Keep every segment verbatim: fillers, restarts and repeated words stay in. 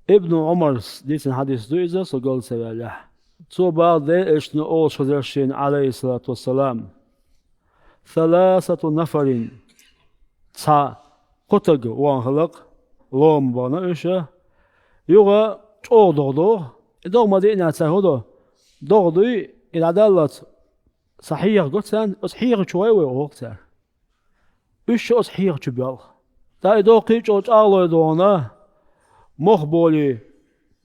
Ибн Ӏумарс дийцина хьадис ду иза, со гал ца ваьллехь. Цо бала Делан Элчано олуш хезира шена, Ӏалайхиссалату вассалам: «Саласату нафарин». Цхьа кхо таг вахана хилла-кх, лома бахана уьш. Юха чӀогӀа догӀа догӀу. И догӀа ма-диънехь цара хӀун до? ДогӀа дуй, и дӀадаллалц цхьа хьеха го царна, оцу хьеха чу гӀой вай, олу-кх цара. Уьш ша оцу хьеха чу боьлху. ТӀаккха и доккхий чӀогӀа чӀагӀлой догӀана, мох болий,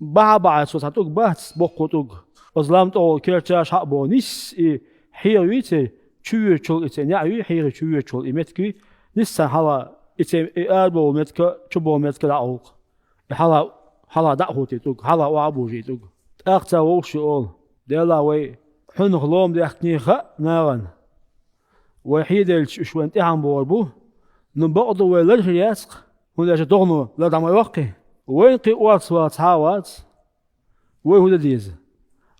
бахьа-бахьа цо цхьа тӀуг бац, боккха тӀуг. Оцу лам тӀехула керчаш хьа а боху, нисса и хьеха юй церан, чу воьдучул и церан неӀ юй, хьеха чу воьдучул и меттиг юй, нисса хьала и церан и арабовла меттиг а, чубовла меттиг а дӀа а гӀуллакх. И хьала, хьала дӀа а хӀуттий тӀуг, хьала охьа а бужий тӀуг. ТӀаккха цара вовшашка олу: «Делахь вай, хьуьнах лома даьхкиний хаьа нахана. Вай хьеделча уьш вайна тӀаьхьа богӀур бу, но бакъду вай лар хир яц-кх, хӀунда аьлча догӀано лар дӀа ма йоккху. Вайна кхин орца вала цхьа а вац. Вай хӀун дан деза?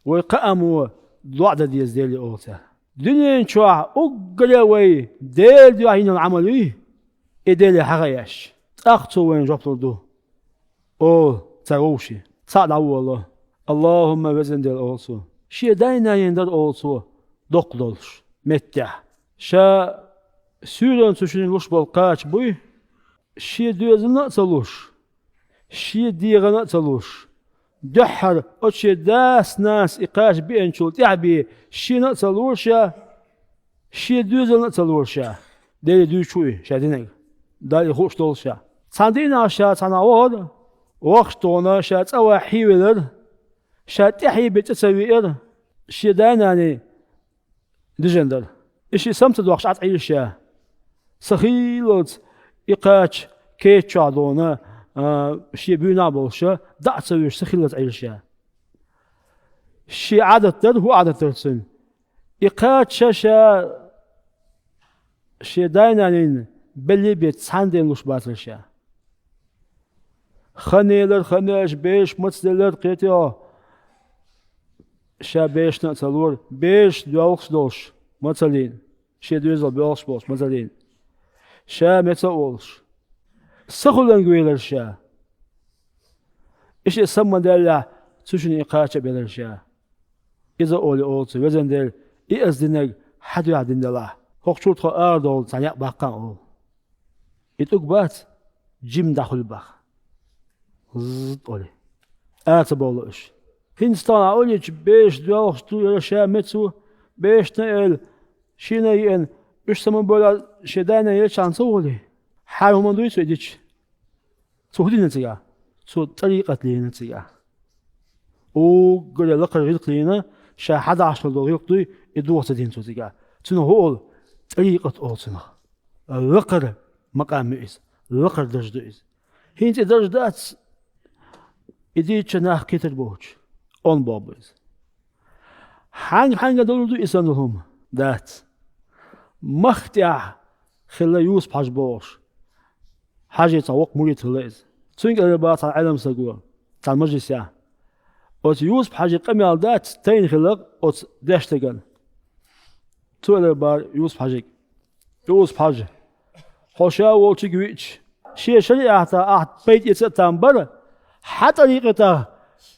Вай кхаамо доӀа дан деза Деле», олу цара. Дуьнен чохь уггаре а вай Делан дуьхьа йина йолу Ӏамал юй, и Деле хьаха еш. ТӀаккха Цо вайна жоп лур ду, олу цара вовшийн. Цхьаъ дӀаволало. «АллахӀумма», везан Дела, олу цо. Шен дай-наний дара, олу цо, доккха долуш меттехь. Ша суьйранна цу шинна луш болу кхача буй, шен доьзална а ца луш, шен дегӀана а ца луш, дуьххьара оцу шен дас-нанас и кхача биъначул тӀаьхьа бен шена а ца лора ша, шен доьзална а ца лора ша. Деле дуьйцуш ву и ша динарг. Далла и хууш долу ша. Цхьана дийнахь ша цхьанхьа вахара, вахча тхуна ша цӀа ван хьийвелара, ша тӀаьхье бен цӀа ца веара, шен дай-наний дижина дара. И шиъ сама ца доккхуш Ӏа ца Ӏийра ша. Са хиллалц и кхача кеча чохь дуьйна, а, шен буьйнахь а болуш, дӀа а ца вуьйш, са хиллалц Ӏийра ша. Шен Ӏадат дара, хӀун Ӏадат дара цуьнан? И кхача ша шен дай-наний белли а бен цхьана ден луш бацара ша. Хан елар, хан елча бераш мацделлара, кхетий хьо, ша берашна а ца лора, бераш доьлхуш долуш ма ца лийна, шен доьзал боьлхуш болуш ма ца лийна. Ша меца а волуш, са хуьлуьнга велара ша. И шиъ сама ма-даьллехь, цу шинна и кхача а белара ша. Иза олий, олу цо: «Везан Дела, и аса динарг хьан дуьхьа дина делахь, хӀокху чуьра тхо арадовла цхьа некъ баккхахьа», олу. И тӀуг бац, жимма дӀахуьлу баха. Зззт олий. Ара ца бовлу уьш. ХӀинца тахана олийча, бераш доьлхуш ду яра ша меца, берашна а елла, шена а еана, уьш сама бевлла шен дай-наний еллачхьана ца волий? Хьан хӀуманна дуй цо и дича? Цо хӀун дина цигахь? Цо тӀарикъат лийна цигахь. Уггаре лакхара гӀиллакх лийна, ша хьан дахьаш хила долу гӀиллакх дуй, и духу ца дина цо цигахь. Цунах хӀун олу? ТӀарикъат олу цунах. Лакхара макъам ю иза, лакхара дарж ду иза. ХӀинца и дарж дац, и дийцича нах кхетар боцуш, он боху иза. Хьаьнга-хьаьнга далур ду и санна хӀума? Дац. Махка тӀехь хилла Юсуп-Хьажа бохуш. Хьажин цхьа воккха мурид хилла иза. Цуьнга элира боху цхьана Ӏеламстага, цхьана мажлисехь: «Оцу Юсуп-Хьажин къамел дац тайна хилла оцу дешдеган?» Цо элира боху Юсуп-Хьажига: «Юсуп-Хьажа, хьо ша волчуьнга виъча, шен шариӀатах ахь пайда эца а там бара, хьан тӀарикъатах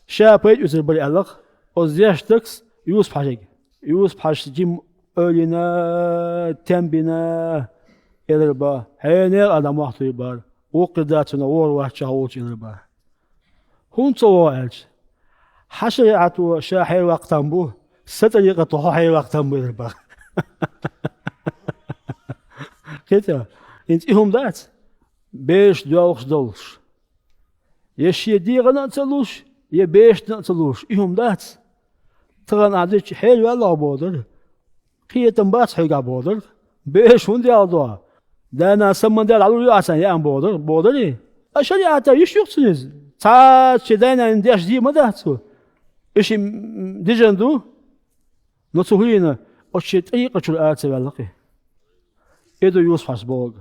ша пайда оьцур бара», аьлла-кх оцу дешдагас Юсуп-Хьажига. Юсуп-Хьажас жимма ойла йина, тем бина, элира боху: «Хьенех а дӀа мохь туй бара, вукху дацунах вогӀур вац чохь волчу», элира боху. «ХӀунда ца вогӀу?» аьлча: «Хьан шариӀато ша хьераваккха там бу, сан тӀарикъато хьо хьераваккха там бу», элира боху. Кхетий хьо? ХӀинца и хӀума дац? Бераш доьлхуш долуш, я шен дегӀана а ца луш, я берашна а ца луш, и хӀума дац? Тахана ахь дича, хьераваьлла хьо боху дара. Кхетам бац хьоьгахь боху дара. Бераш хӀунда яьлла ду хьан? Дай-наной сама ма-даьлла дӀалур ю ахь царна яа боху дара, боху дарий? А шариӀатехь йиш ю-кх цуьнан иза? Цхьацца шен дай-наной деш де ма дац цо. И шиъ, м, дижина ду, но цо хӀун йина, оцу шен тӀарикъат чуьра ара ца ваьлла-кх и. И ду Юсуп-Хьажас бохург.